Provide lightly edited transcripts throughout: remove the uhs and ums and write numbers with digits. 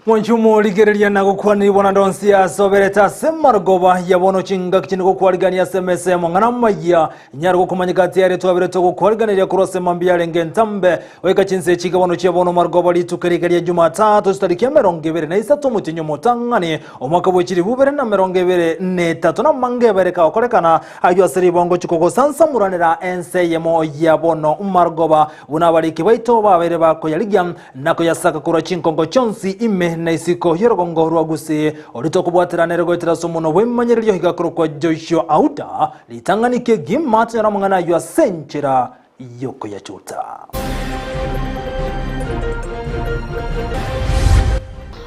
Mwanche omorigereria na gokwanirwa naende onsi ase oberete ase marogoba ya bono chingaki chinde gokwarigania ase emesa y'amang'ana amayia nyare gokomanyeka ati ere twabere togokwariganeria korwa ase mambia yarenge entambe goika chinsa echi bono chia bono marogoba rituko riga ria Jumatatu chitariki 23 omotienyi omotang'ani omwaka bwe chilifu bibere na 23 na amange ebere kagokorekana aywo ase ribongo chikogosansamoranera ense eyemo ya bono marogoba buna abariki baito babere bakoyarigia na koyasaka korwa chinkongo chionsi ime na isiko y'orogongo rwa Gusii, oria tokobwaterana ere goetera ase omonwa bw'ebimanyererio iga akorokwa Joshua Auda, ritang'ani kegima tonyore amang'ana ayio ase enchera y'okoyachuta.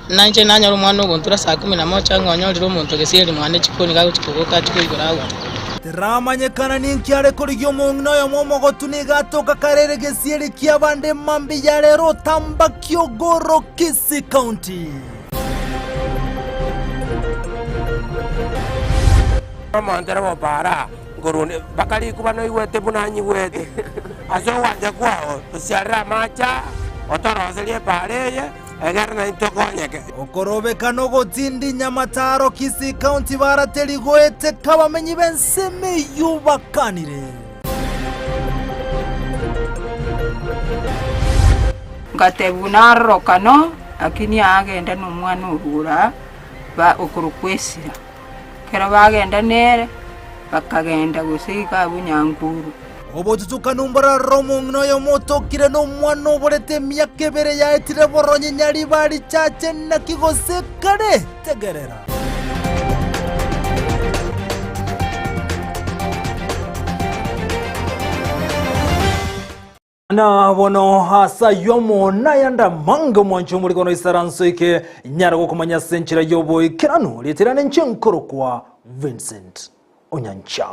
Nainche nanyora omwana ogontura saa kumi na moja ng'a onyorire omonto gesieri mwane chikoni gagochia koboka achie koigora agwo. Teramanyekana ninki are korigia omong'ina oyomo omogotu nigo atoka karere gesieri ki'abande mambia ya rero otamba Kiogoro Kisii County. Omonto bobara nkorwa mpaka rikuba noigwete buna nyigwete, ase ogwancha kwao tosiarere amache aa, otoroserie epaara eye, egere naintwe tokonyeke. Okorobekana ogotindinya amataro Kisii County barateri goeteka abamenyi b'ensemo eyio bakanire. Ngatebigwa narorokano, lakini agenda nomwana orure aa okorokwa Esira. Ekero bagenda nere, bakagenda gose iga abwo nyankuru. Obotutukanu mborarore omong'ina oyomo otokire nomwana oborete emiaka ebere yaetire boronye nyariba richache naki gose kare tegerera. Na bono ase ayio amo nayande amange omwancho omoriko noisaranso eke nyara gokomanya ase enchera y'oboikeranu ritirane inche nkorokwa Vincent Onyancha.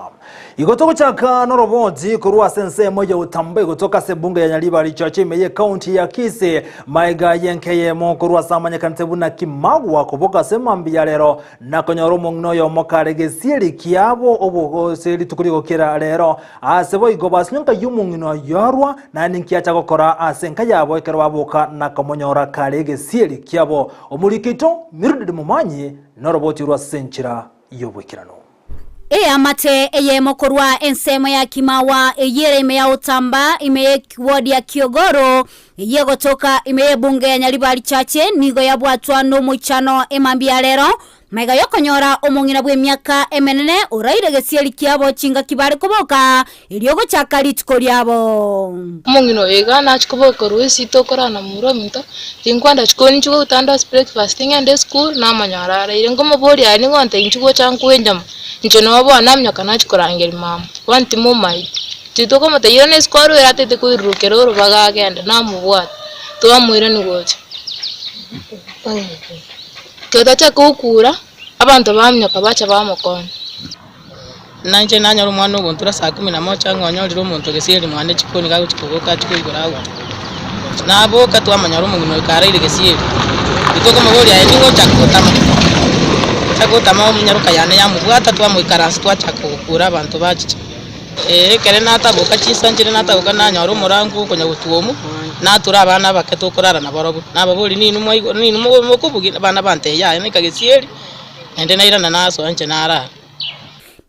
Igo togochaka noroboti korwa ase ensemo ya Utamba egotoka ase ebunge ya Nyaribari Church ime y'ekaunti ya Kisii maega y'enka eyemo korwa ase amanyekanete buna Kimagwa koboka ase mambia ya rero na konyora omong'ina oyomo kare gesieri kiabo obogose rituko rigokera rero Aase boigo basinywa enka y'omong'ina oyio arwa, naende ninki acha gokora ase enka yabo ekero baboka na komonyora kare egesieri kiabo. Omoriki oito Mildred Momanyi noroboti orwo ase enchera y'oboikeranu. Eamate eyemo korwa ensemo ya Kimawa eyio ere ime ya Utamba ime ye ward ya Kiogoro eyio egotoka ime y'ebunge ya Nyaribari Chache nigo yabwatwa nomoichano emambia ya rero Magega y'okonyora omong'ina bw'emiaka emenene oraire gesieri kiabo chingaki bare koboka, erio gochaka rituko riabo. Omong'ina oyo iga nachia koboka korwa esita okorana momura ominto, tinkwenda chikoni inchuo goeta ndosie breakfast ng'ende esukuru namonyora araire. Nkomoboria aye nigo ontebia inchuo gocha nkoe enyama, inche noo bono naminyoka nachia korangeria mama, bono timomaeti. Titokomotebia irana isiko arwere atete koirurukera orobaga agende, namobwate, twamoirania gocha. Ekero tachaka gokura, abanto baminyoka bacha bamokonya. Nainche nanyora omwana ogontura saa kumi na moja ng'a onyorire omonto gesieri mwane chikoni gagochia koboka achie koigora agwo. Naboka twamonyora omong'ina oyo karaire gesieri, tokomoboria aye ning'o ochaka gotama? Ochaka gotama omonyaroka yane yamobwata twamoikaransa twachaka gokura abanto bachicha. Ekere nataboka chinsa nchire nataboka nanyora omorango okonya gotwomwa, natura abana abake tokorara nabarobwo. Nababoria, Ninwe mwaigwa, ninwe mo- mokobugia? Abana bantebia, Yaya naika gesieri, naende nairana nasoa inche narara.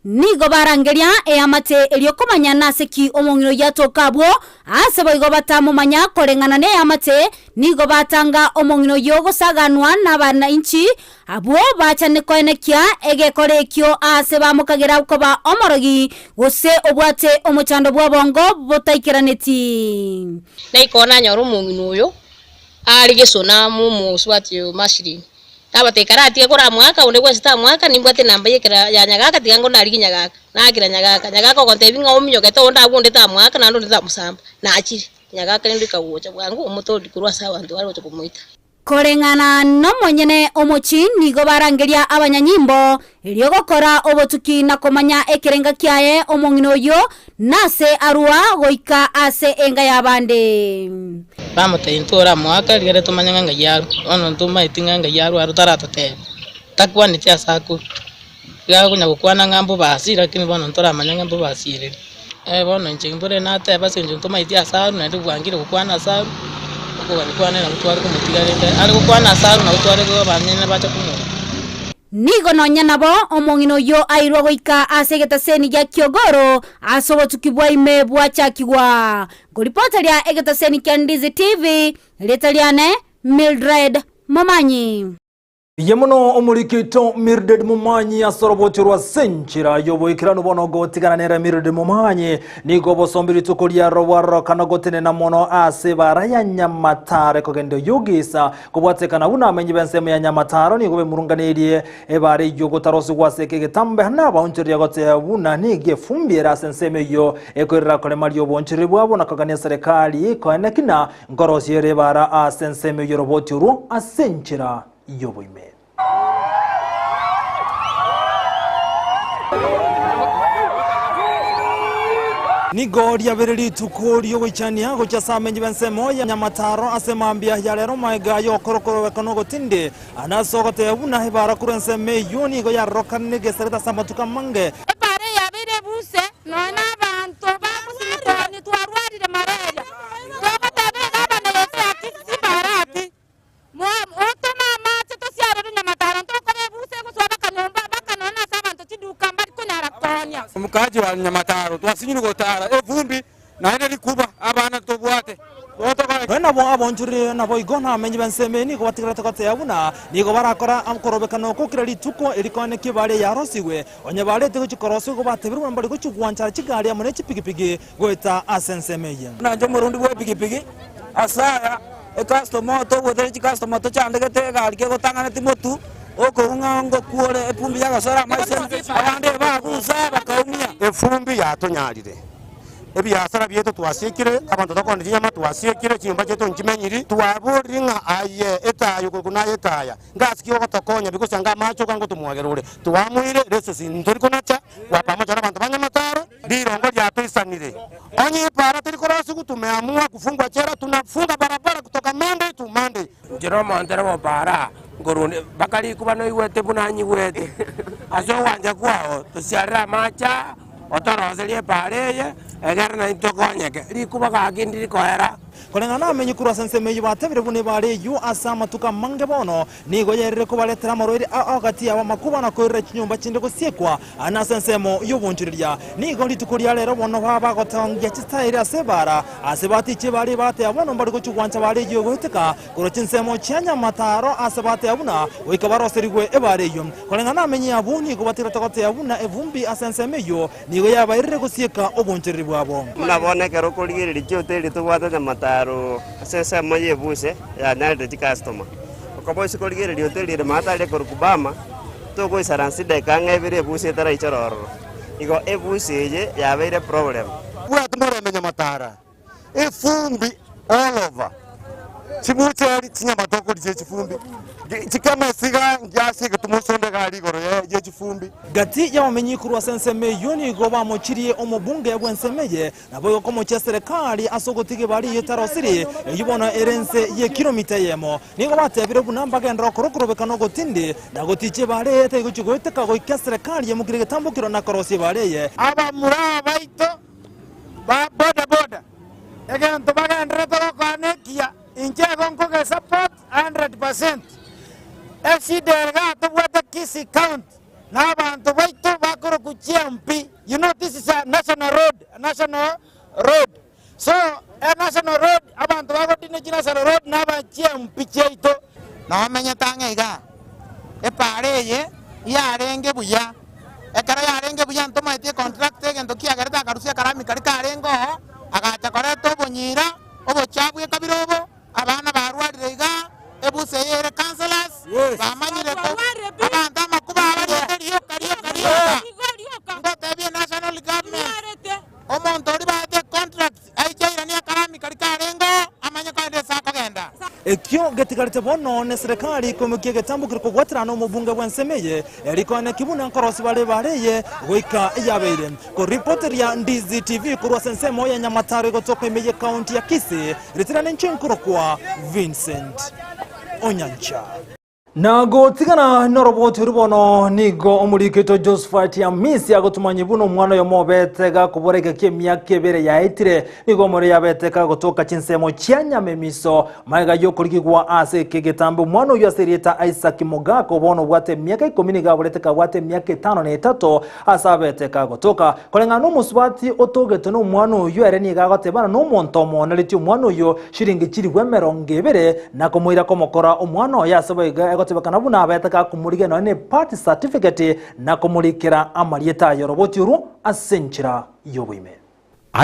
Nigo barangeria eamate erio komanya nase ki omong'ina oyio atoka abwo, aase boigo batamomanya koreng'ana neamate, nigo batanga omong'ina oyio gosaganwa nabananchi Abwo bachane koenekia egekora ekio aase bamokagera koba omorogi, gose obwate omochando bw'obongo botaikeraneti. Naikoo nanyora omong'ina oyo are gesona amo omosubati oyo Mashilini. Nabatebia karatige koramoaka onde bwensi tamoaka nimbwate enamba y'ekera ya nyagaka tiga ngo narigie nyagaka. Naakera nyagaka, nyagaka ogontebia ng'a ominyokete onde abwo onde tamoaka naende onde tamosamba. Nachire, nyagaka rende ikagocha bwango omotoria korwa ase abanto bare gocha komoita. Koreng'ana nomonyene omochie nigo barangeria abanyanyimbo, erio gokora obotuki na komanya ekerenga kiaye omong'ina oyio, nase arua goika ase enga y'abande. Bamotebia, Ntoramoaka, rigereria tomanye ng'a ng'ai arwe. Bono ntomaeti ng'a ng'ai arwe aro taratotebia, takwaneti ase akorwa. Iga akonya gokwana ng'a mbobasi, lakini bono ntoramanya ng'a mbobasi ereri. Bono inche mbore nateba ase eng'encho ntomaeti ase arwe naende bwangire gokwana ase arwe. Tokogania kwane nabo tware komotiga rende are gokwana ase arwe nabo tware abanyene bacha komoa. Nigo nonya nabo omong'ina oyio airwe goika ase egetaseni gia kiogoro ase obotuki bwa ime bwachakigwa. Nkoripoteria egetaseni kia Ndizi TV, erieta riane Mildred Momanyi. Rigia mono omoriki oito Mildred Momanyi ase orobocho rwa Senchera y'oboikeranu bono gotigana nere Mildred Momanyi nigo obosombi rituko riaro bwarorokana gotenena mono ase ebara ya Nyamatare kogenda Oyugisa kobwatekana buna amenyi b'ensemo ya Nyamataro nigo bemurunganeirie ebara eyio gotarosigwa ase eke egetambe na abaonchoreria goteba buna nigo efumbi ere ase ensemo eyio ekoirera koremaria oboonchoreri bwabo na kogania eserekari koeneki na Nkorosie ere ebaara ase ensemo y'oroboti orwo ase enchera y'oboime. Nigo riabeire rituko ri'ogoichania gochia ase amenyi b'ensemo ya Nyamataro ase mambia ya rero magega y'okorokoroka nogotindi, ase ogoteba buna ebaara korwa ensemo eyio nigo yarorokanire egesarete ase amatuko amange. Ebaara eyabeire ebuse, nonya nabaanto bagosimikwania twarwarire malaria. Togoteba egavana yaito ya Kisii Mbarati, Otome amache tosiarerwe nyamataro ntokore ebuse egosoa bakanyomba baka nonya nase abanto chiduka mbari konyara konya. Omokaji wa nyamataro twasinyirwe gotara efumbi naende rikuba abana tobwate. Nonya nabo abonchorire naboigo nabamenyi b'ensemo eye nigo batigarete goteba buna nigo barakora okorobekana okwo kera rituko eri koenekia ebare yarosigwe. Onye barete gochia korosigwa igo batebirwe buna mbari gochia gwanchara chigari amo ne chipigipigi goeta ase ensemo eye. Buna inche omorundi bw'epigipigi, ase aya ecustomer togweteria chicustomer tochandegete egari kegotang'anetie motu, okoung'a ngokuore efumbi yagosora amaiso abande bagusa bakaumia. Efumbi yatonyarire, ebiasara biaito twasiekire, abanto tokoondia chinyama twasiekire, chinyomba chiaito nchimenyiri, twaborire ng'a aye etaya okorokwa naye etaya, ngasi ki ogotokonya bigosanga amache oka ngotomwagera ore, twamoire resesi ntori konacha, gwaka amache nabanto ba Nyamataro. Rirongo riatoisanire, onye epaara teri korosigwa, tumeamua kufungwa jela, tunafunga barabara kutoka Monday to Monday. Inche nomontere bopaara nkorwa mpaka rikuba noigwete buna nyigwete, ase ogwancha kwao tosiarere amache aa, otoroserie epaara eye, egere naintwe tokonyeke, rikuba gaki ndirikoera. Koreng'ana namenye korwa ase ensemo eyio batebire buna ebaare eyio ase amatuko amange bono nigo yerire kobaretera amarwaire ao gati yabo amakuba na koirera chinyomba chinde gosiekwa na ase ensemo y'obonchoreria. Nigo rituko ria rero bono baba bagotongia chitairi ase ebaara ase batiche ebaare ebateba bono mbare gochia gwancha baare eyio egoeteka korwa chinsemo chia nyamataro ase bateba buna goika baroserigwe ebaare eyio. Koreng'ana namenye abwo nigo batigarete goteba buna evumbi ase ensemo eyio Nigo yabairire gosieka obonchereri bwabo. Buna bono ekero okorigereria chihoteli tobwate nyamataro ase ensemo y'ebuse yanyarire chikastoma. Okoba oise korigereria hoteli ere maate aria ekorokwa Bama, togoisaransa edageka ang'e ibere ebuse etaraichora ororo. Igo ebuse eye yabeire problem. Bwate morembe nyamatara. Efumbi all over chibucheri chinyamatokori chie chifumbi chikemesiga ngiase egetumo sonde gari igoro ye chifumbi. Gati y'abamenyi korwa ase ensemo eyio nigo bamochirie omobunge bw'ensemo eye, naboigo komochia serikali ase ogotiga ebari eyio etarosiri, eyio bono ere ense y'ekilomita eyemo. Nigo batebire buna mbagenderere gokora okorobekana ogotindi, na gotichia ebari eye etaigochia goeteka goika serikali emokire egetambokero na korosia ebari eye. Abamura baito ba boda boda, egento bagendererete gokora nekiya, inche igo nkogesupport 100%. Eshida ere igaa tobwate Kisii County na abanto baito bakorokwa chiMP, you know this is a national road, a national road. So e national road abanto bagodina chinational road na aba chiMP chiaito. Nomenyete ang'e igaa, epaara eye yarenge buya. Ekero yarenge buya ntomaeti econtractor egento kiagerete akarusia akarami karia karenge oo, agacha koreta obonyira, obochafu ekabira obo, abana barwarire igaa, ebusa eye ere councillors, bamanyire ko abanto amakuba aba bariete rioka rioka rioka. Ngotebie national government, omonto oria baete econtract aiche airanie akarami karia karenge oo, amanye kogenda ase akogenda. Ekio getigarete bono neserekari koimokia egetambo keria kobwaterana nomobunge bw'ensemo eye, erikoene ki buna nkorosi bare ebara eye goika yabeire. Koripoteria Ndizi TV korwa ase ensemo ya Nyamataro egotoka ime y'ecounty ya Kisii, ritirane inche nkorokwa Vincent Onyancha. Na gotigana noroboti oru bono nigo omorikito Josephat Amisi agotumanyia buna omwana oyomo obete gakobora egeka emiaka ebere yaetire nigo omore yabete kagotoka chinsemo chia nyamemiso magega yokorigigwa ase eke getambe omwana oyio ase erieta Isaac Mogaka bono obwate emiaka ikomi nigo aborete kabwate emiaka etano na etato ase abete kagotoka koreng'ana nomosubati otogete nomwana oyio ere nigo agotebana nomonto omoneretie omwana oyio Chiringi chilifu emerongo ebere, na komoira komokora omwana oye ase boigo egotebekana buna abete gakomorigia nonya ne birth certificate na komorikera amarieta aye oroboti orwo ase enchera y'oboime.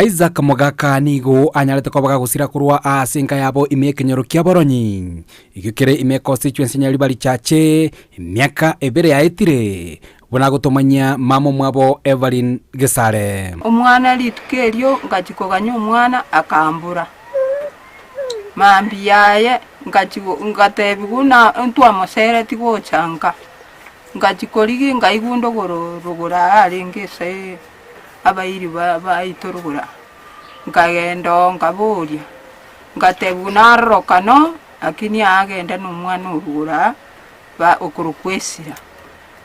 Isaac Mogaka nigo anyarete koba gagosira korwa ase enka yabo ime ekenyoro kia Boronyi, ekio kere ime constituency ya Nyaribari Chache, emiaka ebere yaetire, Buna agotomanyia mama omwabo Evelyn Gesare. Omwana rituko erio ngachia koganya omwana akambora. Mambia yaye ngachia ngatebiwa buna ntwamosereti gocha nka. Ngachia korigia nkaigwa ndogoro rogoro aa arenge ase abairi ba baito rogoro aa. Nkagenda oo nkaboria, nkatebiwa narorokana lakini agenda na omwana orogoro aa ba okorokwa esira.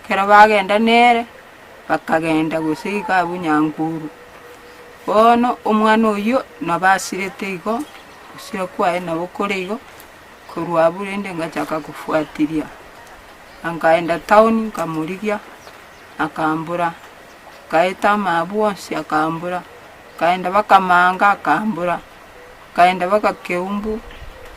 Ekero bagenda nere, bakagenda gose iga abwo nyankuru. Bono omwana oyio nabo asirete igo, gosira kwaye nabo kore igo, korwa abwo rende ngachaka kofuatilia. Na nkaenda town nkamorigia, akambora, nkaeta amaabwo onsi akambora, nkaenda mpaka manga akambora. Nkaenda mpaka Keumbu,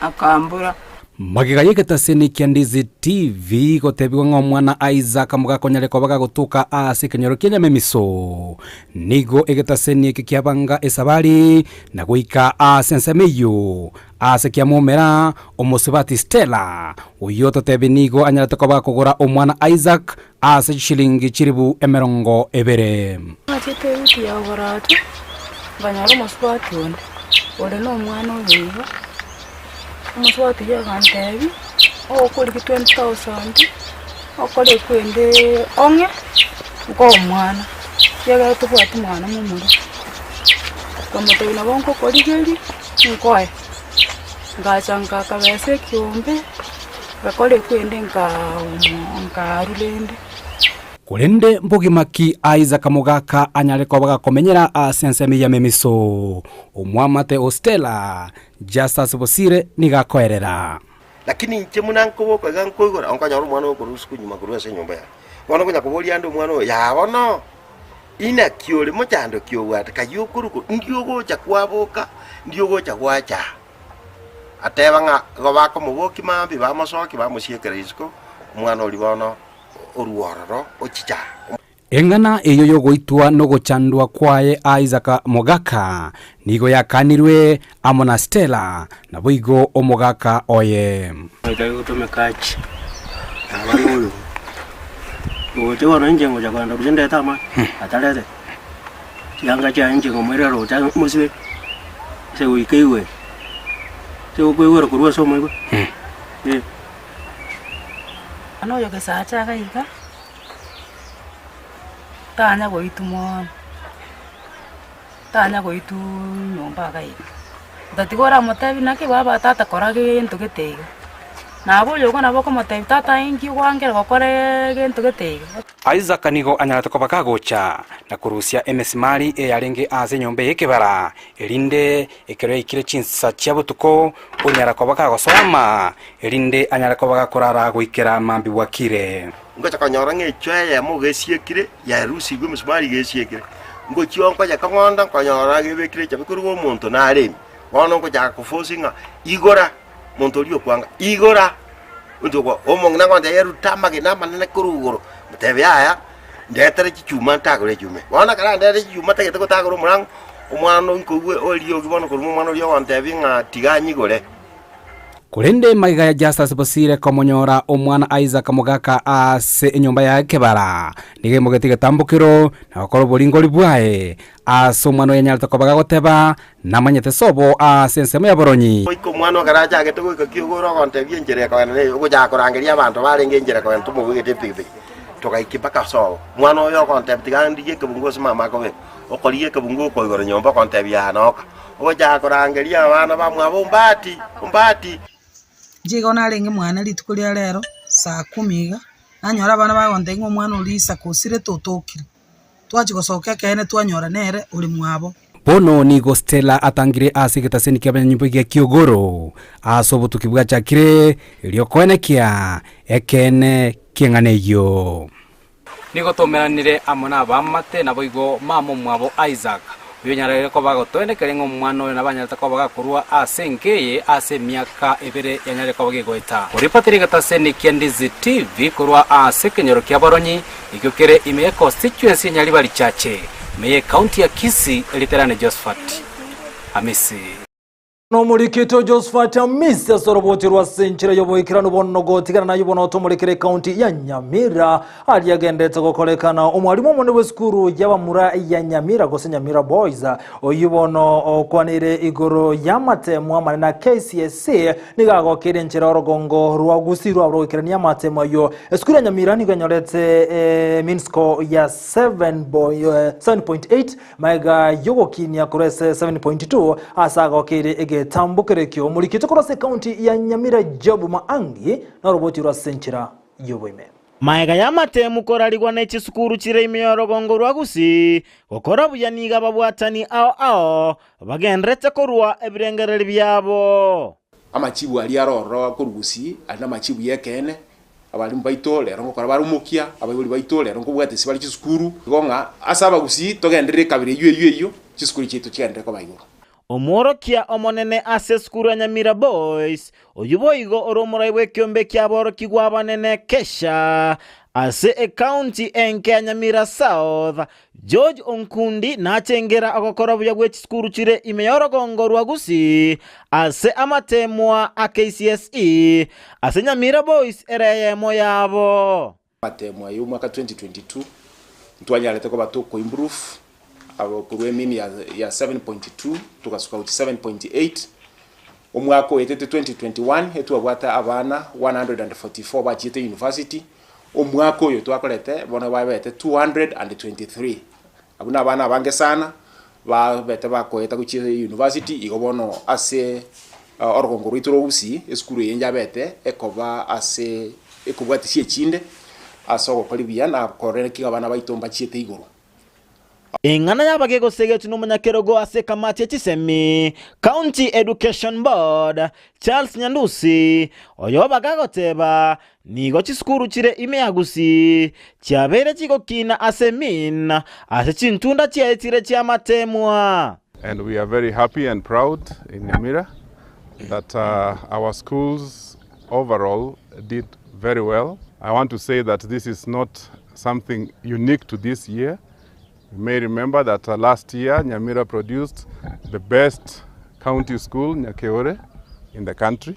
akambora. Magega y'egetaseni kia Ndizi TV gotebigwa ng'a omwana Isaac mogakonyare koba gagotoka ase ekenyoro kia Nyamemiso, nigo egetaseni eke kiabanga esabari na goika ase ensemo eyio ase kiamomera omosubati Stella, oyio ototebi nigo anyarete koba gakogora omwana Isaac ase chishilingi chilifu emerongo ebere. Nachete ewiki ya oborato, nkanyora omosubati onde, ore na omwana oyo iga, omosubati oyio agantebia, ogokorigia 20,000, okore ekwende ong'e, nkoe omwana, ekiagera tobwati mwana momura. Nkamotebia nabo nkokorigeria, nkoe. Ngacha nkakabesa ekiombe, ngakora ekwende nkaarwa rende. Korende mbogima ki Isaka mogaka anyare koba gakomenyera ase ensemo y'ememiso? Omwamate o Stella, Justus Bosire nigo akoerera. Lakini inche buna nkoboka iga nkoigora, onkonyora omwana okorwa usiku nyuma korwa ase enyomba yaye. Bono konya koboria ande omwana oyo, Yaa bono, inaki ore mochando ki obwate? Kayio okorwa korwa, ndi ogocha kwaboka, ndi ogocha gwacha aa. Ateba ng'a igo bakomobokia mambia, bamosokia, bamosiekera isiko, omwana oria bono orua ororo ochicha aa. Eng'ana eyio y'ogoitwa nogochandwa kwaye Isaka mogaka nigo yakanirwe amo na Stella, naboigo omogaka oye. Goika gotomeka achi, naba noyo roche bono inche ngocha kogenda roche ndete amache, atarete, chianga chiaye inche ngomoirera roche mosibe, ase goika igwere, ase gokoigwera korwa ase omoigwa, eh. Bono oyo gesacha iga iga, tanya goitwa mono, tanya goitwa nyomba iga iga. Otatiga oramotebi naki baba tata kora gento gete iga, nabo oyogo nabo okomotebia tata inki gwangera gokora egento gete iga. Isaka nigo anyarete koba kagocha na korusia emesimari eyarenge ase enyomba y'ekebara, erinde ekero yaikire chinsa chia botuko onyara koba kagosoama, erinde anyare koba gakorara goikera mambia bwakire. Ngocha konyora ng'a echoo eyemo iga esiekire, yarusigwe emesumari iga esiekire. Ngochia nkonya kong'onda nkonyora gebekire echabe korwa omonto nare ime. Bono ngochaka koforce ng'a igora, monto oria okwanga, igora, onto okwa omong'ina agontebia eruta amagena amanene korwa igoro, motebie yaya, ndetere chichuma ntagore echuma eye. Bono ekero andetere chichuma ntagete gotagora omorango, omwana nkoigwa eriogi bono korwa omwana oria ogontebia ng'a tiga anyigore. Korende magega ya Justus Bosire komonyora omwana Isaac Mogaka ase enyomba yaye kebara, nigo aimogetie egetambokero na gokora oboringori bwaye ase omwana oyo anyarete koba gagoteba, Namanyete sobo ase ensemo ya boronyi. Goika omwana ekero achagete goika kiogoro ogontebia enchera ekogenda neye, ogochaka korangeria abanto barenge enchera ekogenda tomobegete epikipiki, togaika mpaka sobo. Omwana oyo ogontebia tiga ndigie ekebungo ase mama akobeka, okorigia ekebungo okoigora nyomba ogontebia aa noka. Ogochaka korangeria abana bamwabo ombati, ombati. Inche igo narenge mwane rituko ria rero. saa kumi iga, nanyora abana bagontebia ng'a omwana oria Isaka osirete otokire. Twachia gosoka ekeene twanyora nere ore mwabo. Bono nigo Stella atangire ase egetaseni ki'abanyanyimbo gia Kiogoro ase obotuki bwachakire, erio koenekia ekeene ki'eng'ana eyio. Nigo twaumeranire amo nabaamate, naboigo mama omwabo Isaac, oyonyarire koba agotoenekeria ng'a omwana oyo nabo anyarete koba gakorua ase enka eye ase emiaka ebere yanyarire koba gegoeta. Oripoteri egetaseni kia Ndizi TV korwa ase ekenyoro kia Boronyi, ekio kere ime ye constituency ya Nyaribari Chache, ime ye county ya Kisii, Eriterane Josephat Amisi. Nomorikito Josephat Amisi ase oroboti rwa ase enchera y'oboikeranu bono gotigana naye bono otomorekere ekaunti ya Nyamira aria agendete gokorekana omwalimu omonene bw'esukuru y'abamura ya Nyamira gose Nyamira Boys oyio bono okwanire igoro y'amatemo amanene a KCSE nigo agokeire enchera orogongo rwa Gusii rwabo rogoikerania amatemo ayio esukuru ya Nyamira nigo enyorete eh, mean score ya 7.8 Magega y'ogokinia korwa ase 7.2 ase agokeire egetambokero ekio, omorikito korwa ase ekaunti ya Nyamira Job Maangi noroboti rwa ase enchera y'oboime. Magega y'amatemu korarigwa ne chisukuru chire ime y'orogongo rwa Gusii gokora buya nigo ababwatani ao ao bagendererete korua ebirengererio biabo. Amachibu aria are ororo akorwa Gusii are namachibu y'ekeene, Abalimu baito rero ngokora bare omokia, abaibori baito rero nkobwate ase bare chisukuru. Igo ng'a ase abagusii togenderere ekabira eyio eyio eyio, chisukuru chiaito chigenderere koba igoro. Omworokia omonene ase esukuru ya Nyamira Boys, oyio boigo ore omorai bw'ekeombe ki'aborokigwa abanene Kesha, ase ecounty enke ya Nyamira South, George Onkundi nachengera ogokora buya gwe chisukuru chire ime y'orogongo rwa Gusii ase amateemwa a KCSE ase Nyamira Boys ere eyemo yabo. Amateemwa y'omwaka 2022 ntwanyarete koba tokoimprove abo korwa emean ya ya 7.2 togasuka gochia 7.8. Omwaka oetete 2021 etwabwate abana 144 bachiete university. Omwaka oyo twakorete bono babete 223, abwo nabana abange sana babete bakoeta gochia university, igo bono ase orogongo rwaito rwa Gusii esukuru eye yabete ekoba ase ekobwatisia echinde ase ogokora buya na korora ki abana baito mbachiete igoro. Eng'ana y'abage gose egetu nomonyakerogo ase ekamati ye chisemi, County Education Board, Charles Nyandusi, oyobaga agoteba nigo chisukuru chire ime ya Gusii chiabeire chigokina ase mean ase chintunda chiaetire chi'amatemwa. And we are very happy and proud in Nyamira that our schools overall did very well. I want to say that this is not something unique to this year. You may remember that uh, last year Nyamira produced the best county school, Nyakeore, in the country.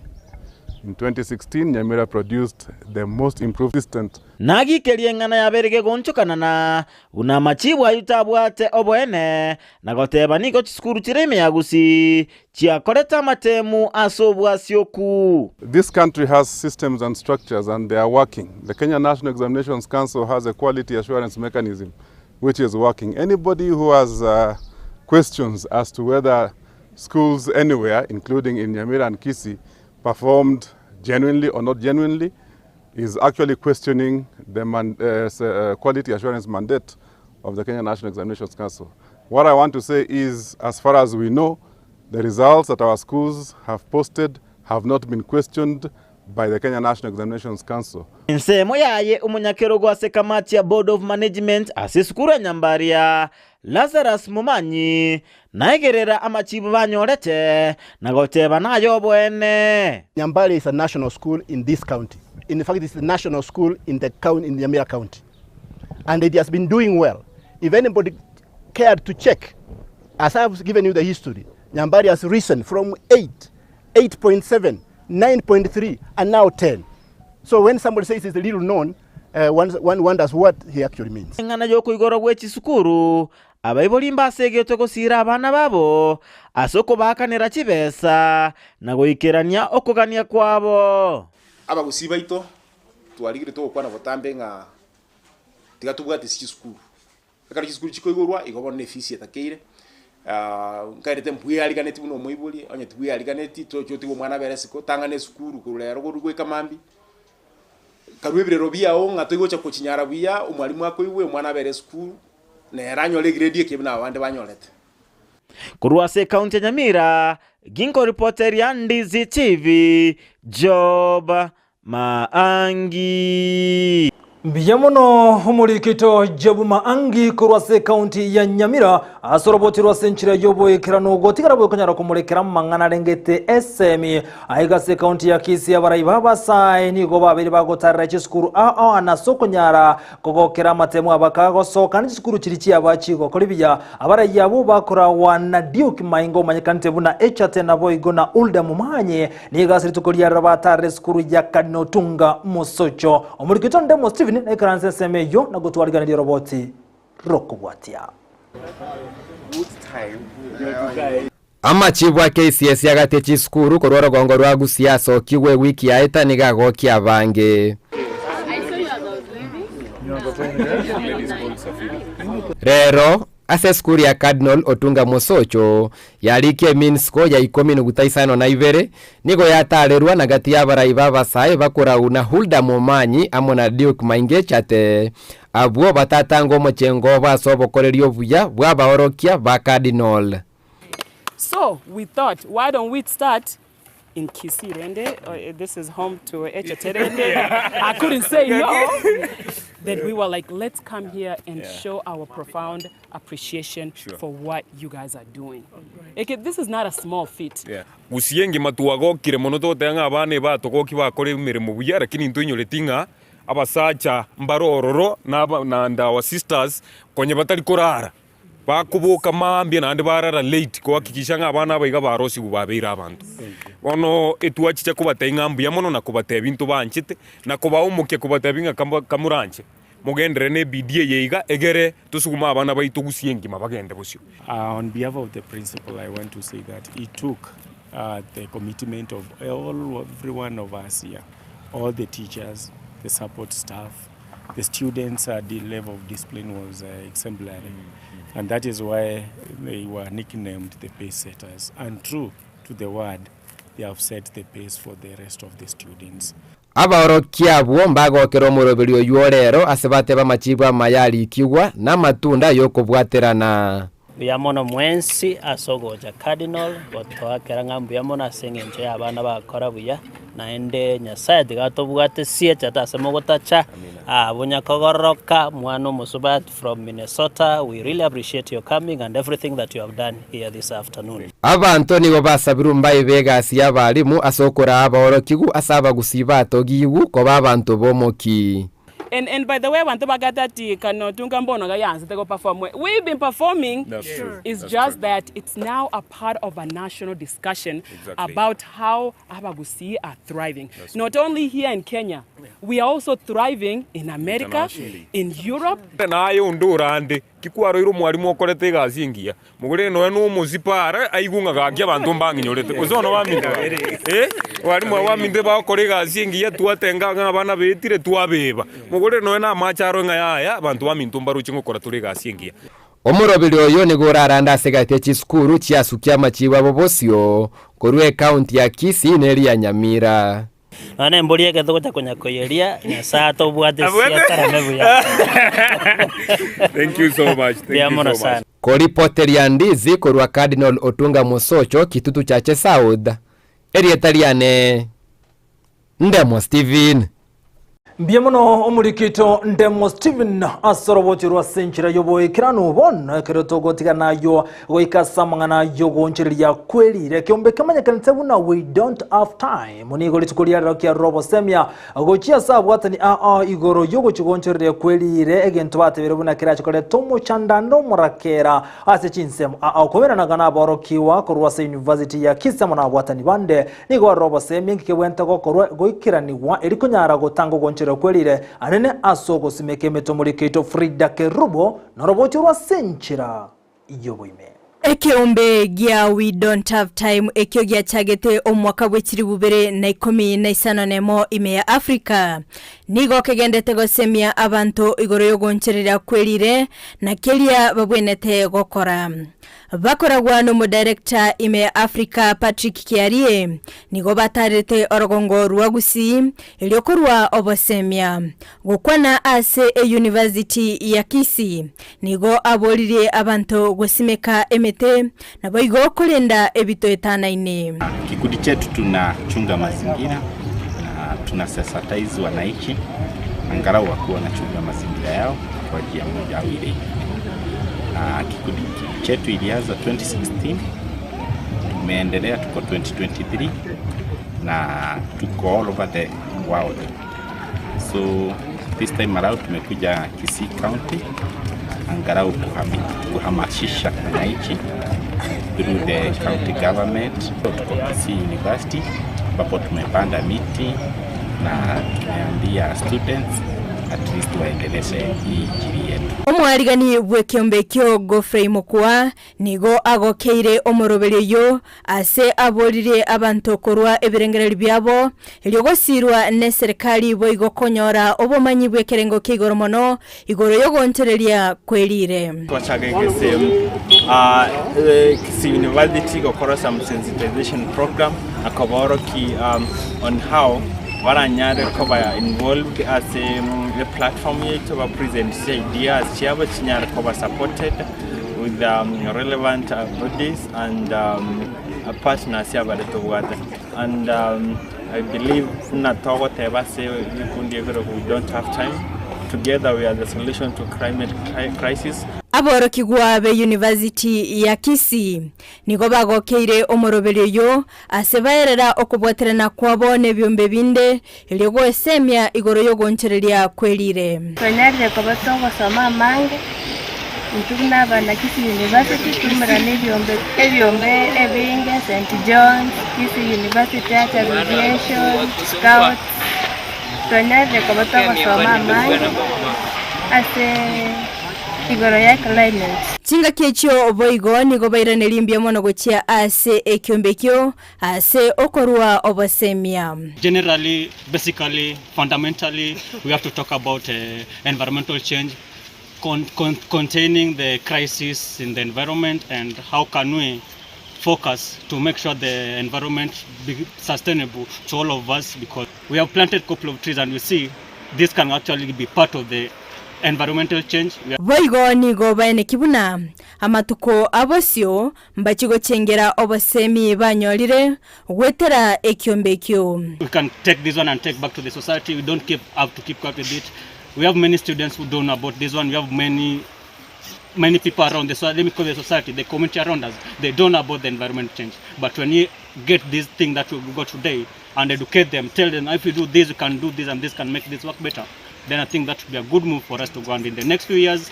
In 2016, Nyamira produced the most improved assistant. Nagikerie eng'ana yabeire gegonchokanana, buna amachibu ayio tabwate oboene, na goteba nigo chisukuru chire ime ya Gusii chiakorete amatemu ase obwasioku. This country has systems and structures and they are working. The Kenya National Examinations Council has a quality assurance mechanism which is working. Anybody who has uh, questions as to whether schools anywhere, including in Nyamira and Kisii, performed genuinely or not genuinely, is actually questioning the man, uh, uh, quality assurance mandate of the Kenya National Examinations Council. What I want to say is, as far as we know, the results that our schools have posted have not been questioned by the Kenya National Examinations Council. Ensemo yaye omonyakerogo ase ekamati ya Board of Management ase esukuru ya Nyambaria, Lazarus Momanyi, naegerera amachibu banyorete na goteba naye oboene. Nyambaria is a national school in this county. In fact, it's the national school in the county, in Nyamira County. And it has been doing well. If anybody cared to check, as I've given you the history, Nyambaria has risen from 8, 8.7, 9.3, and now 10. So when somebody says it's little known, uh, one, one wonders what he actually means. Eng'ana y'okoigorwa gwe chisukuru, abaibori mbasegetwe gosiira abana babo ase okobaakanera chibesa na goikerania okogania kwabo. Abagusii baito twarigire togokwana botambe ng'a tiga tobwate ase chisukuru. Ekero chisukuru chikoigorwa igo bono na efisi etakeire, nkaerete mbweariganeti buna omoibori, onye tibweariganeti toche otige omwana abere isiko, tang'ana esukuru korwa rero korwa goika mambia. Karua ebirero biao ng'a toigocha kochinyara buya, omwalimu akoigwe, omwana abere esukuru, nere anyore egrade eke buna abande banyorete. Korwa ase ekaunti ya Nyamira, ginkoripoteria Ndizi TV, Job Maangi. Mbuya mono omorikito Job Maangi korwa ase ekaunti ya Nyamira ase oroboti rwa ase enchera y'oboikeranu gotigara bwekonyara komorekera amang'ana arengete esemi. Aiga ase ekaunti ya Kisii abarai b'abasae nigo babeire bagotarera chisukuru ao ao ase okonyara Kogokera amatemo abakagosoka ne chisukuru chiria chiaba chigokora buya. Abaraiyo abwo bakoragwa na Duke Mainga omanyekanete buna Echate naboigo na Hulda Momanyi nigo ase rituko riarero batarire esukuru ya Cardinal Otunga Mosocho. Omoriki oito Ndemo Stephen naikaranse ensemo eyio na gotwariganeria oroboti rokobwatia. Amachibu a KCSE agatie chisukuru korwa orogongo rwa Gusii asokigwe ewiki yaeta nigo agokia abange. Rero, ase esukuru ya Cardinal Otunga Mosocho, yarikia emean score ya ikomi nuguta isano na ibere, nigo yatarerwa na gati y'abarai b'abasae bakorau na Hulda Momanyi amo na Duke Maingechate, abwo batatanga omochengo obo ase obokoreri obuya bw'abaorokia ba Cardinal. So we thought why don't we start in Kisii rende this is home to Echate rende I couldn't say no then we were like let's come here and yeah. show our profound appreciation sure. for what you guys are doing Eke, this is not a small feat yeah. Gusii engima twagokire mono togoteba ng'a abana ebatogoki bakore emeremo buya lakini ntoinyoreti ng'a abasacha mbare ororo na and our sisters konye batari korara Bakoboka mambia naende barara late kohakikisha ng'a abana aba iga barosigwe babeire abanto. Bono etwachicha kobatebia ng'a mbuya mono na kobatebia intwe banchete, na kobaa omokia kobatebia ng'a kamba kamoranche mogenderere na ebidii eye iga egere tosugume abana baito gusii engima bagende bosio. On behalf of the principal I want to say that it took the commitment of all every one of us here, all the teachers, the support staff, the students uh, the level of discipline was uh, exemplary mm. and that is why they were nicknamed the pace setters and true to the word they have set the pace for the rest of the students Abaorokia abwo mbagokera omoroberi oyio ore ero ase bateba amachibo amaya arikigwa, na amatunda ay'okobwaterana. Mbuya mono mwensi ase ogocha Cardinal gotoakera ng'a mbuya mono ase eng'encho y'abana bagokora buya, naende Nyasaye tiga atobwatesie echate ase mogotacha abwo nyakogororoka mwana omosubati from Minnesota we really appreciate your coming and everything that you have done here this afternoon. Abanto nigo basabirwe mbaibe egasi y'abalimu ase okoraa abaorokigwa ase abagusii batogigwe koba abanto b'omoki. And and by the way abanto bagate ati kano tunga mbono iga yansete go perform we've been performing That's true. it's That's just true. that it's now a part of a national discussion Exactly. about how abagusii are thriving That's not only here in Kenya we are also thriving in America Internationally. in Europe Naye onde orande, ki kwaroire omwalimu okorete egasi engiya? Mogore nonya nomosipo are aigwe ng'a gaki abanto mbang'inyorete, gose bono baminto eh, barimu aba baminto bagokora egasi engiya twatenga ng'a abana betire twabeba. Mogore nonya na amache aro ng'a yaya abanto baminto mbaroche ngokora tore egasi engiya. Omoroberi oyo nigo orarande ase egati ye chisukuru chiasukia amachibo abo bosio korwa ecounty ya Kisii na eria ya Nyamira. Nonya nembori egete gocha konya koyeria, Nyasae atobwate siatarame buya. Thank you so much. Thank Mbuya you mono so much. sana. Koripoteria Ndizi korwa Cardinal Otunga Mosocho Kitutu Chache South, erieta riane Ndemo Stephen. Mbuya mono omorikito Ndemo Stephen ase oroboti rwa ase enchera y'oboikeranu bono ekero togotigana ayio goika ase amang'ana y'ogoonchoreria kwerire ekeombe kemanyekanete buna we don't have time nigo rituko ria rero kiarora obosemia gochia ase abwatani ao igoro y'ogochigoonchoreria kwerire egento batebire buna kerache koreta omochandano omorakera ase chinsemo ao koberanaga naborokigwa korwa ase university ya Kisii amo nabwatani bande Nigo arore oboseemia inki kebwenerete gokorwa goikeranigwa erio konyara gotanga ogoncherera kwe riire anene ase ogosimeka emete omoriko oito Frida Kerubo norobochie rwa ase enchera y'oboime. Ekeombe gia We Don't Have Time ekio giachagete omwaka bwe chilifu bibere na ikomi na isano nemo ime ya Africa, nigo kegendete gosemia abanto igoro y'ogoncherera kwe riire na keria babwenete gokora. Bakoragwa n'omodirector ime ya Africa Patrick Kiarie nigo batarete orogongo rwa Gusii erio korwa obosemia. Gokwana ase eyunivasiti ya Kisii nigo aboririe abanto gosimeka emete naboigo korenda ebitoetanaine. Kikundi chetu tunachunga mazingira na tunasensitize wananchi angalau wakuwa wanachunga mazingira yao kwa njia moja au ile ingine. Na kikundi chetu ilianza 2016, tumeendelea tuko 2023 na tuko all over the world. So this time around tumekuja Kisii County angalau kuhamasisha wananchi through the county government. Tuko Kisii University ambapo tumepanda miti na tumeambia students at least waendeleze hii injili yetu. Omwarigani bw'ekeombe ekio Godfrey Mokua nigo agokeire omoroberio oyio ase aboririe abanto korwa ebirengererio biabo erio gosirwa neserikali boigo konyora obomanyi bw'ekerengo kia igoro mono igoro y'ogoonchoreria kwerire. Twachaka egesemo Kisii University gokora some sensitization program na kobaoroki on how baranyare koba involved ase eplatform yaito ba present ideas chiabo chinyare koba supported with relevant bodies and partners abare tobwate and I believe buna togoteba ase ebikundi ebire we don't have time together we are the solution to climate crisis. Aborokigwa be University ya Kisii nigo bagokeire omoroberio oyio ase baerera okobwaterana kwabo nebiombe binde erio goesemia igoro y'ogoonchoreria kwerire. Twanyarire koba togosoma amange, intwe buna abana Kisii University twaumerana ebiombe ebiombe ebinge, St John's, Kisii University Arts Association, Scouts, twanyarire koba togosoma amange ase igoro ya climate. Chingaki echio boigo nigo bairanerie mbuya mono gochia ase ekiombe ekio ase okorua obosemia. Generally, basically, fundamentally, we have to talk about environmental change containing the crisis in the environment and how can we focus to make sure the environment be sustainable to all of us, because we have planted a couple of trees and we see this can actually be part of the environmental change. Boigo nigo baeneki buna amatuko a bosio mbachie gochengera obosemi banyorire goetera ekiombe ekio. We can take this one and take back to the society. We don't keep, have to keep quiet with it. We have many students who don't know about this one. We have many, many people around the society, let me call the society, the community around us, they don't know about the environment change. But when you get this thing that we got today and educate them, tell them if you do this, you can do this, and this can make this work better, then I think that would be a good move for us to go. And in the next few years,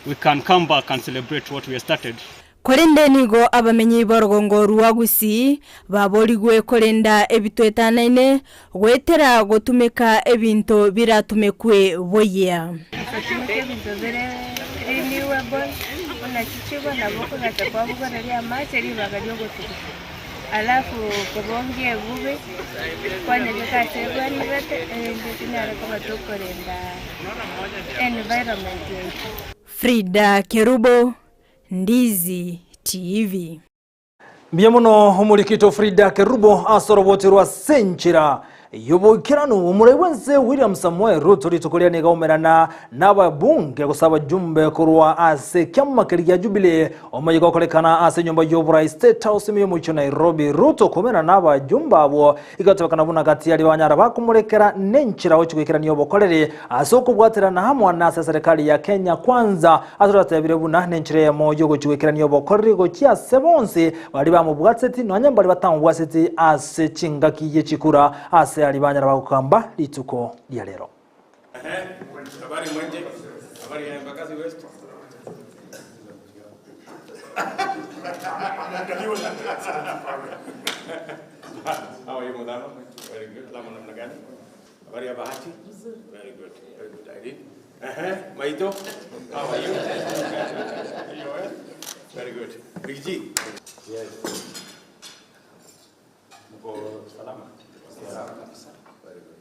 we can come back and celebrate what we have started. Korende nigo abamenyi b'orogongo rwa Gusii baborigwe korenda ebitoetanaine goetera gotumeka ebinto biratumekwe boyia. Gotumeka ebinto bire renewable buna chichuba nabo okogacha kwabogoreria amache ribaga riogotuguta. Alafu kobongia ebubi kwanyebeka ase ebwenerete erinde tonyare koba tokorenda environment yaito. Frida Kerubo, Ndizi TV. Mbuya mono omorikito Frida Kerubo ase oroboti rwa Senchera y'oboikeranu. Omorai bw'ense William Samoei Ruto rituko riria nigo aumerana n'ababunge gose abajumbe korwa ase ekiama keria gia Jubilee omoyega okorekana ase enyomba y'oborai State House ime y'omochie o Nairobi. Ruto koumerana n'abajumbe abwo igatebekana buna gati aria banyara bakomorekera nenchera gochia goikerania obokoreri ase okobwaterana amo nase eserekari ya Kenya Kwanza ase oratebire buna nenchera eyemo y'ogochia goikerania obokoreri gochia ase bonsi baria bamobwaseti nonya mbaria batamobwaseti ase chingaki ye chikura ase aria banyara bagokamba rituko ria rero. Habari Mwenje. Habari ya Embakasi West. How are you, Mudama? Very good. Salamu namna gani? Habari ya Bahati? Very good. Very good, Irene. Maito? How are you? You well? Very good. Big G? Yes. Mko salama? Salama kabisa. Very good.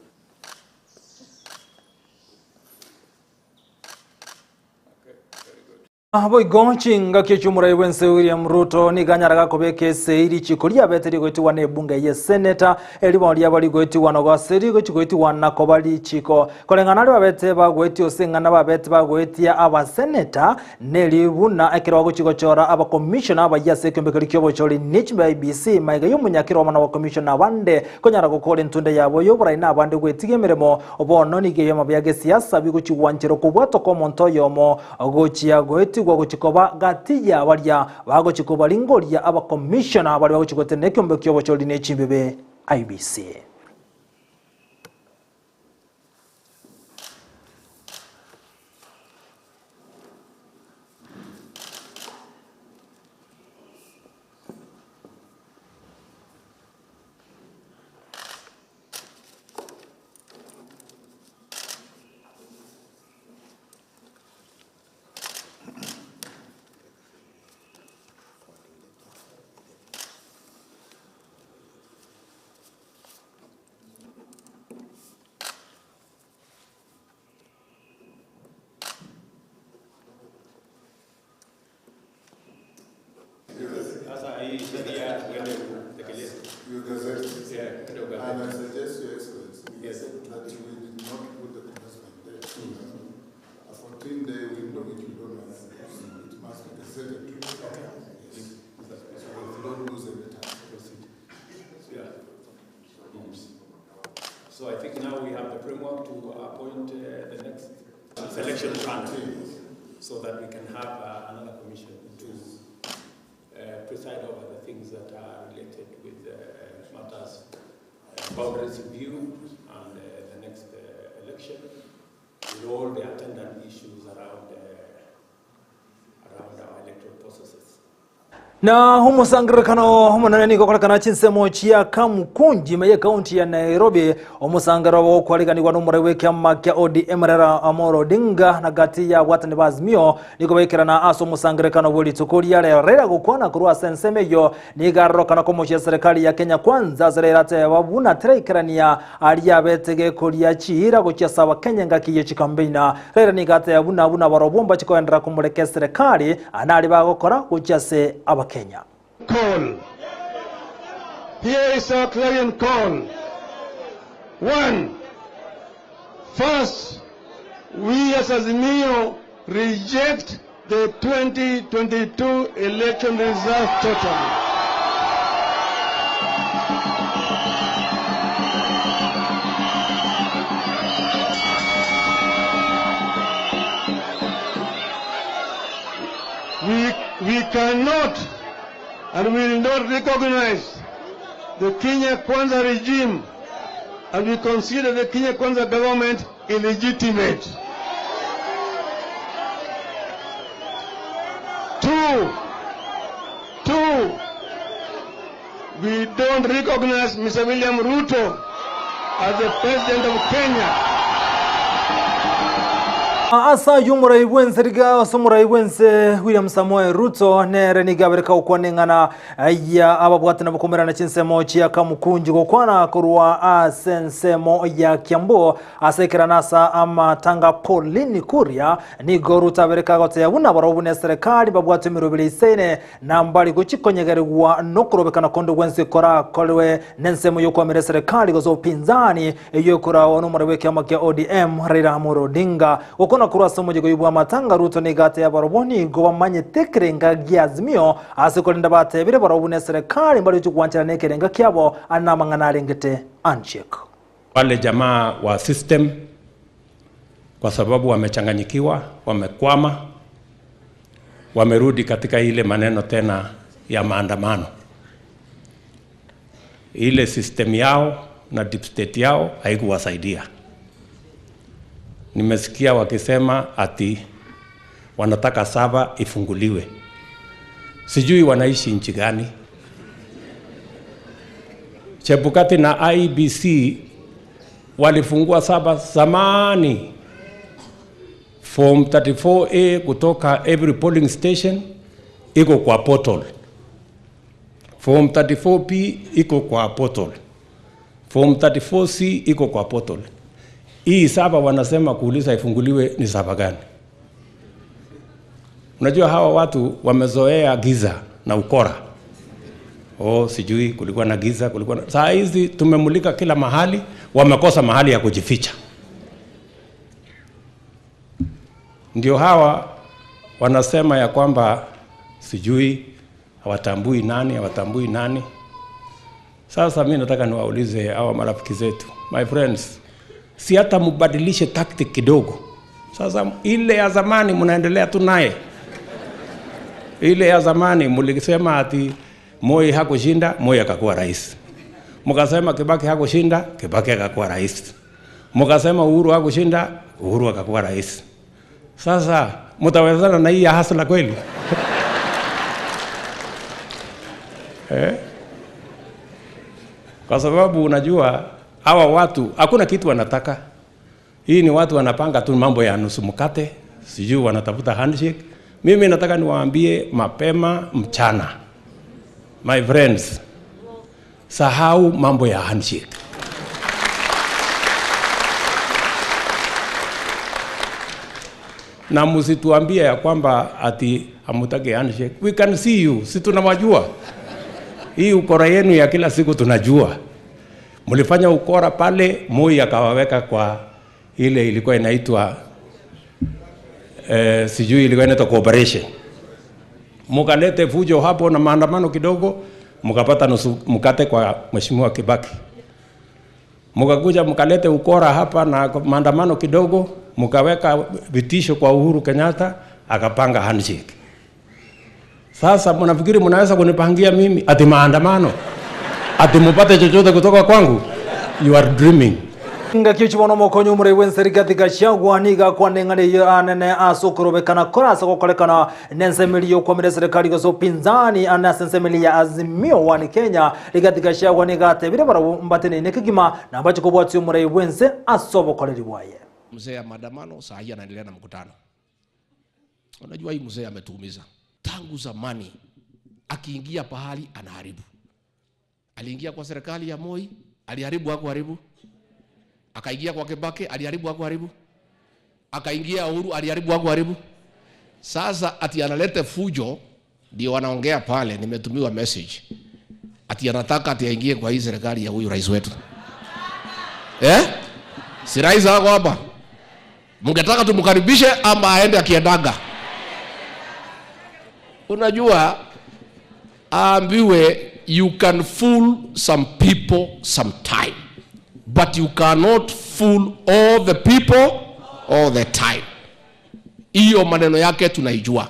Okay, very good. Boigo chingaki chi'omorai bw'ense William Ruto nigo anyaraga kobeka esei richiko riabete rigoetigwa na ebunge ye seneta erimo riaba rigoetigwa nogo ase rigochi goetigwa na koba richiko koreng'ana aria babete bagoetia ose eng'ana babete bagoetia abaseneta neri buna ekero bagochi gochora abakomishona abayia ase ekiombe keria ki'obochori nichimbe IEBC maiga y'omonyakero amo nabakomishona abande konyara gokora entunda yabo y'oborai na abande gwetiga emeremo bono nigo ebiama bia gesiasa bigochi gwancherwa kobwatwa kw'omonto oyomo Gochia goetigwa gochia koba gati ya baria bagochia kobaringoria abakomishona baria bagochia gotenena ekeombe ki'obochori ne chimbibe, IEBC. Sasa hii sheria uende utekeleze. You gazette. Yeah, uende ugazette. And I suggest, Your Excellency, Yes. that we did not put the commencement date. A 14-day window which we don't have. It must be gazetted. Yes. So that we don't lose any time. Proceed. Yeah. So I think now we have the framework to appoint the next selection panel so that we can have another commission to preside over the things that are related with matters, boundaries review and the next election, with all the attendant issues around our electoral processes. Na omosangererekano omonene nigo okorekana chinsemo chia Kamukunji ime ye county ya Nairobi omosangerero gokwariganigwa n'omorai bw'ekiama kia ODM Raila Amolo Odinga na gati ya bwatani ba Azimio nigo baikerana ase omosangererekano bwe rituko ria rero. Raila gokwana korwa ase ensemo eyo nigo arorokana komochia serikali ya Kenya Kwanza ase Raila ateba buna teraikerania aria abete gekoria chiira gochia ase abakenya ngaki ye chikambeina. Raila nigo ateba buna buna barobwo mbachikoendera komoreka eserikali anari bagokora gochia ase abakenya. Kenya. Call. Here is our clarion call. One, first, we as Azimio reject the 2022 election result totally. We cannot and will not recognize the Kenya Kwanza regime, and we consider the Kenya Kwanza government illegitimate. Two, we don't recognize Mr. William Ruto as the president of Kenya. Asa y'omorai bwense riga ase omorai bwense William Samoei Ruto nere nigo abereka gokwaneng'ana ya ababwate nabo komerana chinsemo chia Kamukunji gokwana korwa ase ensemo ya Kiambu ase ekerana asa amatanga Pauline Kuria nigo Ruto abereka goteya buna barobwo buna eserikali babwate emirobere isaine na mbari gochikonyegerigwa nokorobekana konde bwense korakorwe na ensemo yokwamera eserikali gose upinzani eyo ekorawa n'omorai bw'ekiama kia ODM Raila Amolo Odinga gokwana korwa ase omojego bwa amatanga Ruto nigo ateya barobwo nigo bamanyete ekerenga gia Azimio ase korenda batebire barobwo buna eserikali mbari gochigwanchera na ekerenga kiabo ane namang'ana arengete handshake. Wale jamaa wa system kwa sababu wamechanganyikiwa, wamekwama, wamerudi katika ile maneno tena ya maandamano. Ile system yao na deep state yao haikuwasaidia. Nimesikia wakisema ati wanataka saba ifunguliwe. Sijui wanaishi nchi gani. Chebukati na IEBC walifungua saba zamani. Form 34A kutoka every polling station iko kwa portal. Form 34B iko kwa portal. Form 34C iko kwa portal. Hii saba wanasema kuuliza ifunguliwe ni saba gani? Unajua hawa watu wamezoea giza na ukora. Oh, sijui kulikuwa na giza, kulikuwa na... Saa hizi tumemulika kila mahali, wamekosa mahali ya kujificha. Ndio hawa wanasema ya kwamba sijui hawatambui nani, hawatambui nani. Sasa mi nataka niwaulize hawa marafiki zetu, my friends, si hata mubadilishe tactic kidogo. Sasa ile ya zamani mnaendelea tu naye, ile ya zamani mlisema ati Moi hakushinda, Moi akakuwa rais. Mkasema Kibaki hakushinda, Kibaki akakuwa rais. Mkasema Uhuru hakushinda, Uhuru akakuwa rais. Sasa mtawezana na hii ya hasla kweli? Eh? Kwa sababu unajua hawa watu hakuna kitu wanataka. Hii ni watu wanapanga tu mambo ya nusu mkate, sijui wanatafuta handshake. Mimi nataka niwaambie mapema mchana, my friends, sahau mambo ya handshake. Na msituambie ya kwamba ati hamutaki handshake. We can see you, si tunawajua. Hii ukora yenu ya kila siku tunajua. Mlifanya ukora pale, Moi akawaweka kwa ile ilikuwa inaitwa sijui ilikuwa inaitwa cooperation. Mkalete fujo hapo na maandamano kidogo, mkapata nusu mkate kwa Mheshimiwa Kibaki. Mkakuja mkalete ukora hapa na maandamano kidogo, mkaweka vitisho kwa Uhuru Kenyatta, akapanga handshake. Sasa mnafikiri mnaweza kunipangia mimi ati maandamano, ati mupate chochote kutoka kwangu? You are dreaming. Ngakio chibono mokonyo umure wense Rigathi Gachagua niga kwaneng'aneyo anene asukurubekana korasa gokorekana nensemeli yokwamire serikali gose upinzani anase nsemeli ya Azimio wani Kenya Rigathi Gachagua niga atebire barabwo mbateneine kegima na mbache kobwatia omurei bwense ase obokoreri bwaye. Mzee ya maandamano saa hii anaendelea na mkutano. Unajua hii mzee ametuumiza tangu zamani, akiingia pahali anaharibu. Aliingia kwa serikali ya Moi, aliharibu hakuharibu? Akaingia kwa Kibaki, aliharibu hakuharibu? Akaingia Uhuru, aliharibu hakuharibu? Sasa ati analete fujo, ndio wanaongea pale, nimetumiwa message ati anataka ati aingie kwa hii serikali ya huyu rais wetu eh? Si rais ako hapa? Mngetaka tumkaribishe ama aende akiendaga? Unajua, aambiwe you can fool some people sometime but you cannot fool all the people all the time. Hiyo maneno yake tunaijua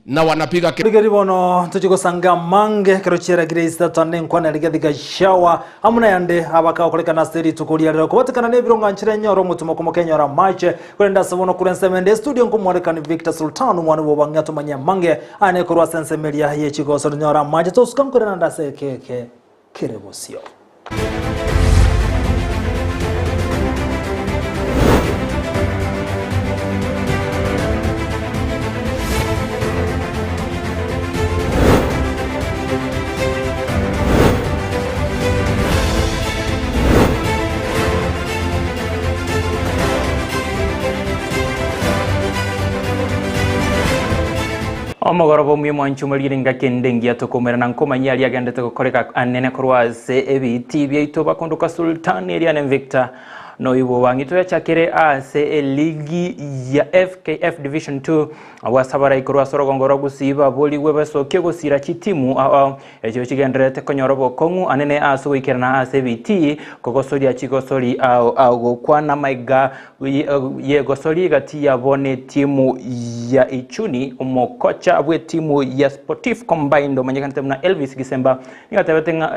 na wanapiga ke Rigari bono tuchigosanga mange kero chiaragire isatane nkwana Rigathi Gachagua amuna yande abakaokorekana ase rituko ria rero kobatekana na ebirongo nchire nyoro omotumo komokenyora mache korenda ase bono kure nsemende studio nkomwarekani Victor Sultan omwana bwa obang'ina tomanye mange ane korwa ase ensemeria ye chigoso nyora mache tosuka nkorena ndase ekeke kere bosio. Omogoroba omwe mwanchi omorire ngaki ende engiya tokomerana nkomanya aria agendete gokoreka anene korwa ase ebiti biaito bakondoka Sultan Eriane Victor noibo bang'ito yachakire ase eligi ya FKF Division 2 abwasabara ikorwa ase orogongo rwa Gusii baborigwe basokie gosira chitimu ao echio chigenderete konyora obokong'u anene ase goikerana ase ebiti kogosoria chigosori ao ao gokwana maiga yegosori gati yabo ne timu ya Ichuni omokocha bwe timu ya Sportif Combined omanyekanete buna Elvis Gisemba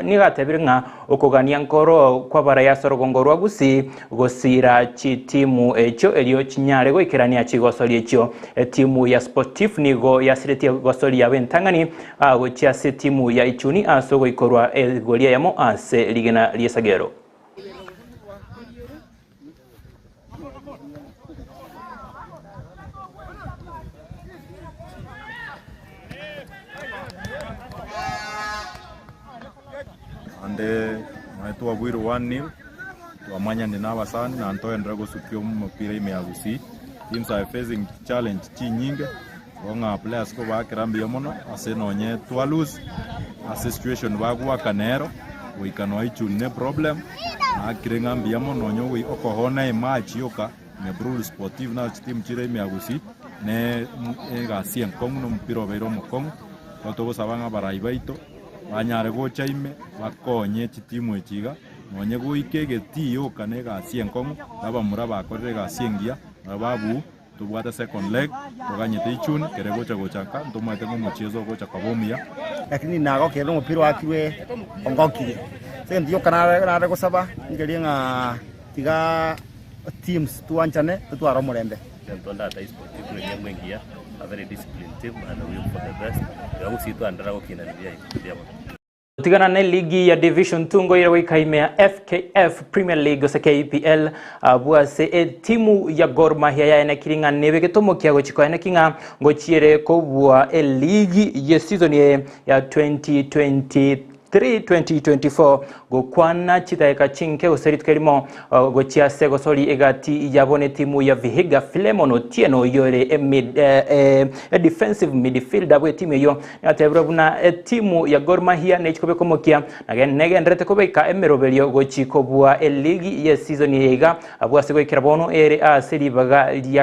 nigatebire ng'a okogania nkoro kwabara ya ase orogongo rwa Gusii gosira chitimu echio erio chinyare goikerania chigosori echio. Etimu ya Sportif nigo yasiretie gosori yabo entang'ani gochia ase etimu ya Ichuni ase ogoikorwa egoria yamo ase rigena riesagero. Ande mwaetwa bwire 1-0 twamanyane na abasani na ntoendera gosukia omopira ime ya Gusii. Teams are facing challenge chinyinge Igo ng'a players kobaakera mbuya mono ase nonye twa lose ase situation bagwaka nero goika noe ichuni ne problem naakire ng'a mbuya mono nonye ogoi okohona ematch yoka Nyabururu Sportive nase chitimu chire ime ya Gusii ne egasi enkong'u na omopira obeire omokong'u. Igo togosaba ng'a abarai baito banyare gocha ime bakonye chitimu echi iga nonye goika egetii yoka na egasi enkong'u na abamura bakorire egasi engiya nabo babuu tobwate second leg toganyete ichuni kere gocha gochaka ntomaete ng'a omochezo ogocha koba omuya. Lakini nagokire na omopira oakirwe ongokirie. Ase egento gioka nare nare gosaba nkeria ng'a tiga teams twanchane totware omorembe. Egento ndata Sportivo ne emu engiya, a very disciplined team and we hope for the best. Iga gusii twaenderera gokinania buya mbuya mono. Gotigana ne ligi ya Division 2 ngoire goika ime ya FKF Premier League gose KPL abwo ase etimu ya Gor Mahia yaenekiri ng'a nebe getomo kia gochi koeneki ng'a ngochiere kobua eligi ye season eye ya 2023 2024 gokwana chidakika chinke gose rituko erimo gochia ase gosori egati yabo netimu ya Vihiga Philemon Otieno oyio ore emid, eh, eh, defensive midfielder bw'etimu eyio Natebire buna etimu ya Gor Mahia nechi kobeka omokia na negendererete kobeka emeroberio gochi kobua eligi ye season eye iga abwo ase goikera bono ere ase ribaga ria.